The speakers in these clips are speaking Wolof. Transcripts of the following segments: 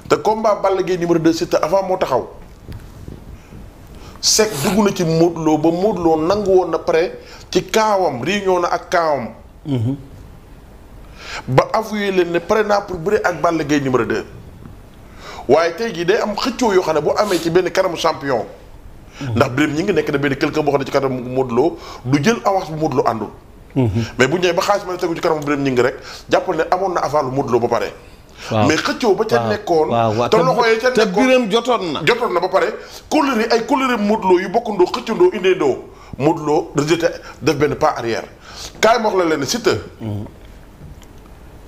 te combat Balla Gaye numéro 2 Siteu avant moo taxaw Seck dugg na ci Modou Lo ba Modou Lo nangu woon na pare ci kaawam réunion na ak kaawam. ba avoué leen ne pare naa pour bëre ak Balla Gaye numéro 2. waaye tey jii day am xëccoo yoo xam ne boo amee ci benn kanamu champion. ndax Birame ñi ngi nekk na benn quelqu'un boo xam ne ci kanamu Modou Lo du jël avance bu Modou Lo àndul. mais bu ñëwee ba xaalis ma ne tegu ci kanamu Birame ñi ngi rek jàppal ne amoon na avant lu Modou Lo ba pare. mais xëccoo ba ca nekkoon. te loxo yi ca nekkoon te Birame jotoon na ba pare. kóllëre ay kóllëre Modou Lo yu bokkandoo xëccandoo indeendoo Modou Lo rejeté def benn pas arrière kaay ma wax la leen Siteu.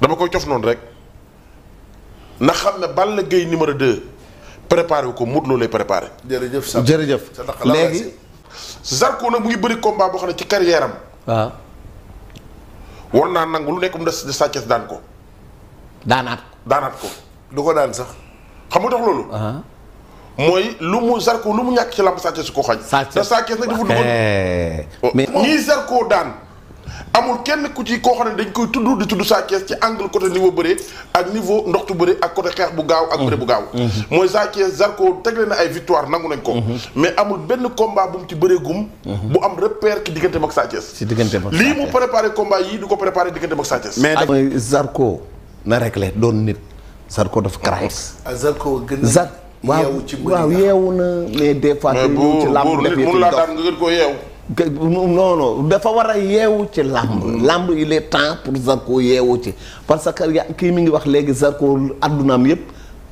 dama koy cof noonu rek. na xam ne Balla Gaye numéro 2 préparé wu ko Modou Lo lay préparé. jërëjëf léegi. Zarko nag mu ngi bëri combat boo xam ne ci carrière am. waaw. war naa nangu lu nekk mu des Sa Thiès daan ko. daanaat ko. du ko daan sax. xam nga tax loolu. mooy lu mu Zarko lu mu ñàkk ci làmb Sa Thiès su ko xañ. te Sa Thiès nag dafa duggoon. mais ñii Zarko daan. amul kenn ku ci koo xam ne dañ koy tudd di tudd Sa Thiès ci angle côté niveau bëre ak niveau ndoxtu bëre ak côté xeex bu gaaw ak bëre bu gaaw. mooy Sa Thiès Zarko tegle na ay victoire nangu nañ ko. mais amul benn combat bu mu ci bëree gum. bu am repère ki digganteem ak Sa Thiès. ci digganteem ak Sa Thiès lii mu préparé combat yii du ko préparé digganteem ak Sa Thiès. mais mooy Zarko na réglé doon nit. Zarko dafa crasse. Zarko gën a yeewu ci waaw yeewu na mais des fois. mais bu nit mun laa daan nga gën koo yeewu. non dafa war a yeewu ci làmb. làmb il est temps pour Zarko yeewu ci parce que kii mi ngi wax léegi Zarko addunaam yëpp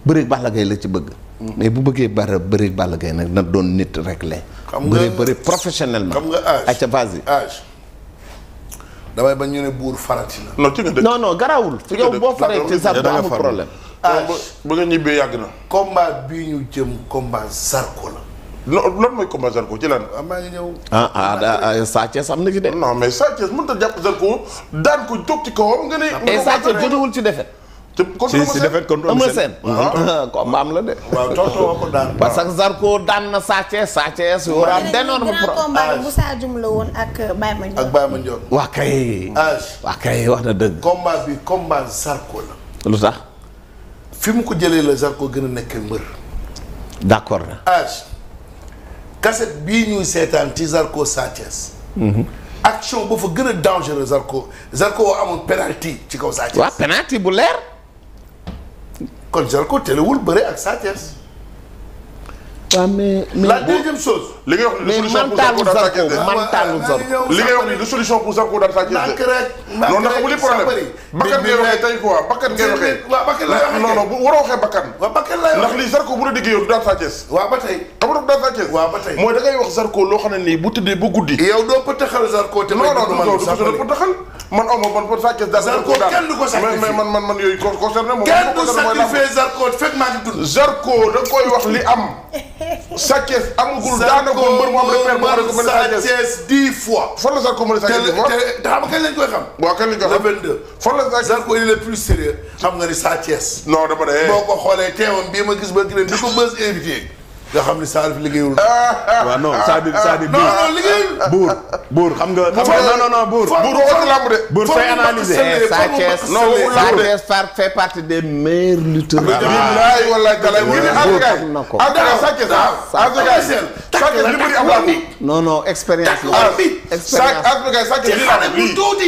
bëreeg Balla Gaye la ci bëgg. mais bu bëggee bëreeg Balla Gaye nag na doon nit réglé. xam nga bëri professionnellement. xam nga âge ayca vas-y. âge damay ba ñu ne buur farati la. non ci nga dëkk non garawul. yow boo faree ci Zarko amul problème. ba nga ñibbee yàgg na. combat bii ñu jëm combat Zarko la. non lan mooy combat Zarko ci lan. maa ngi ñëw. Sa Thiès am na ci de. non mais Sa Thiès mënut a jàpp Zarko daan ko toog ci kawam nga ne. et Sa Thiès jotewul ci defet. si defet contre Eumeu Sène. combat am la de. waaw tonton ko daan. parce que Zarko daan na Sa Thiès yoraam d'énorme combat bu Sadio la woon ak Baye Mandione. ak Baye Mandione. waa kay. wax na dëgg. combat bi combat Zarko la. lu tax. fi mu ko jëlee la Zarko gën a nekk mbër. d'accord na. cassette bii ñuy seetaan ci Zarko Sa Thiès. action ba fa gën a dangereux Zarko amul penalty ci kaw Sa Thiès. waaw penalty bu leer. kon Zarko telewul bëre ak Sa Thiès. waaw mais la deuxième chose. li ngay wax ni solution pour Zarko daan Sa Thiès mentalu Zarko li ngay wax ni du solution pour Zarko daan Sa Thiès nak rek non ndax bu li problème bakkan ngay waxee tey quoi bakkan ngay waxee. waaw bakkan lay waxee non bu waroo waxee bakkan. waaw bakkan lay ndax lii Zarko bu la diggee yow du daan Sa Thiès. waaw ba tey. xam nga daan Sa Thiès. waaw ba tey mooy da ngay wax Zarko loo xam ne nii bu tëddee ba guddi. yow doo pëtaxal Zarko te. non du pëtaxal man aw ma man Sa Thiès daan Zarko kenn du ko sacrifié mais man yooyu concerné moom. kenn du sacrifié Zarko fekk maa ngi dund. Zarko da koy wax li am. Sa Thiès amagul daanaka mbër mu am repère boo xam ne Sa Thiès 10 fois. fan la Zarko mën a Sa Thiès 10 fois te xam nga kañ lañ koy xam. waaw kañ lañ koy xam le 22. fan la Zarko il est plus sérieux xam nga ni Sa Thiès. non dama ne. boo ko xoolee teewam bii ma gis ba gis bi ko bës invité. nga xam ni Salif liggéeyul. waaw non c'est-à-dire non liggéeyul. buur xam nga. non buur. buur waxatu lamb de. buur say analyser. Sa Thiès fait partie des meilleurs lutteurs. billaay wallaay dalay mu ngi xam na ko. Sa Thiès Sa Thiès li mu di am non expérience la. Sa Thiès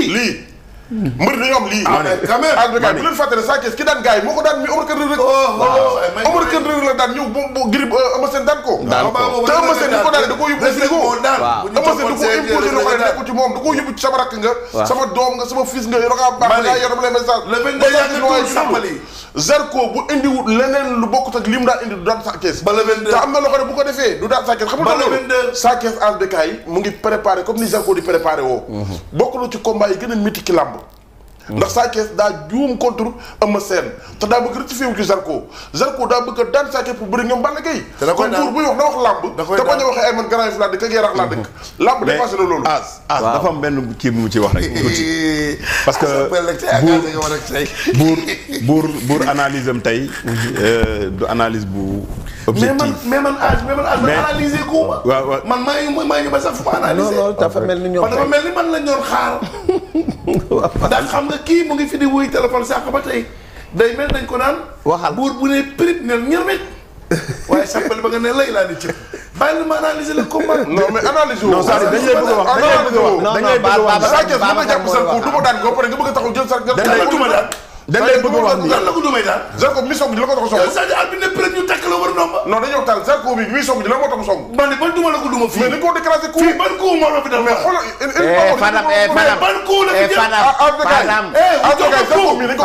lii mbër dañoo am lii. quand même bu leen fàtte ne Sa Thiès ki daan gars yi moo ko daan mi Omar Kane rek. Omar Kane rek la daan ñëw bu Gris Eumeu Sène daan ko. te Eumeu Sène ni ko daan da koo yóbbu frigo. Eumeu Sène da koo imposé loo xam ne nekkul ci moom da koo yóbbu ci sama rakk nga. sama doom nga sama fils nga yow da ngaa baax nga yor dama lay message. Zarko bu indiwut leneen lu bokkut ak li mu daan indi du daan Sa Thiès. ba le 22 te am na loo xam ne bu ko defee du daan Sa Thiès xam nga loolu. Sa Thiès ASBK mu ngi préparé comme ni Zarko di préparé woo. bokk na ci combat yi gën a métti ci làmb. ndax Sa Thiès daa juum contre Eumeu Sène te daa bëgg rectifié wu ci Zarko daa bëgg a daan Sa Thiès pour bëri ñoom Balla Gaye. te da koy daan kon buur buy wax na wax làmb. da koy daan te bañ a waxee ay man Grand Yoff laa dëkk ak Yaraax laa dëkk. làmb dépassé na loolu. dafa am benn kii bu mu ci wax rek. parce que buur analyse am tey du analyse bu objectif. mais man analyser ko ma. waaw man maa ngi ba sax fu ma analyser. non dafa mel ni ñoom dafa mel ni man la ñoon xaar. ndax xam nga kii mu ngi fi di wuy téléphone sax ba tey day mel dañ ko naan. waxal buur bu ne prix ne ñërmit waaye sàppali ba nga ne lay laa ni cëpp bàyyi la ma analyser le combat. non mais analyse non ça dañ lay bëgg a wax dañ lay bëgg a wax Sa Thiès mën na jàpp Zarko du ma daan ko pare nga bëgg a taxaw jël Zarko dañ lay duma daan dañ lay bëgg a wax nii la ko dumay daan Zarko mission bi la ko tax a song c'est-à-dire al bi ne prix ñu tekk la war nomba non dañoo taal Zarko bi mission bi la moo tax a song man ne ban duma la ko duma fii mais dañ koo déclaré coup fii ban coup moo la fi def mais xoolal Fadam ban coup la fi jël Fadam Zarko mi dañ ko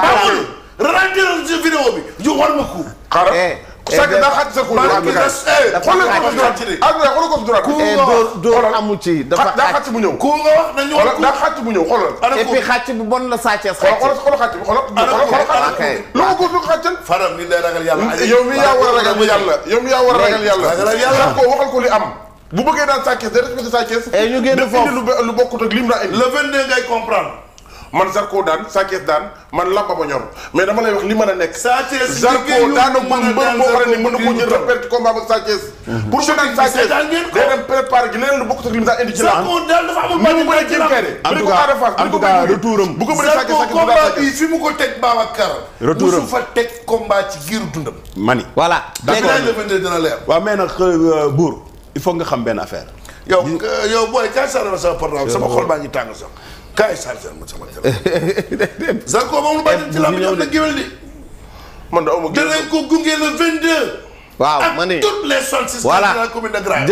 ralentir ci vidéo bi ju war ma coup Sa Thiès daa xaaj Zarko xoolal ko droit dóor amu ci dafa daa xàcc bu ñëw ku nga wax nañu wax daa xàcc bu ñëw xoolal et puis xàcc bu bon la Sa Thiès xàcc xoolal xàcc bi xoolal lu ko góor lu ko xàccal Fadam ni day ragal yàlla yow mi yaa war a ragal yàlla yow mi yaa war a ragal yàlla ko waxal ko li am bu bëggee daan Sa Thiès day respecté Sa Thiès ñu génn foofu lu bokkut ak lim na indi le 22 ngay comprendre man Zarko daan Sa Thiès daan man lamba ba ñor mais dama lay wax li mën a nekk Sa Thiès Zarko daan na mbër boo xam ne mën na koo jël repère ci combat ak Sa Thiès pour que daan Sa Thiès day dem préparer gi leneen lu bokkut ak lim daa indi ci la Zarko daal dafa amul mu bëri ci en tout cas retouram bu ko bëri Sa Thiès combat bi fi mu ko teg Babacar retouram musu fa teg combat ci giiru dundam mani voilà d'accord le 22 dina leer waaw mais nag Bour il faut nga xam benn affaire yow booy kaay sarre ma sama portable sama xol baa ngi tàng sax kaay sarre ma sama téléphone Zarko moom lu bàyyi ci lamb jox na géwél di man da awma danañ ko gunge le 22 waaw ma ne ak toutes les 66 voilà de la commune de Grand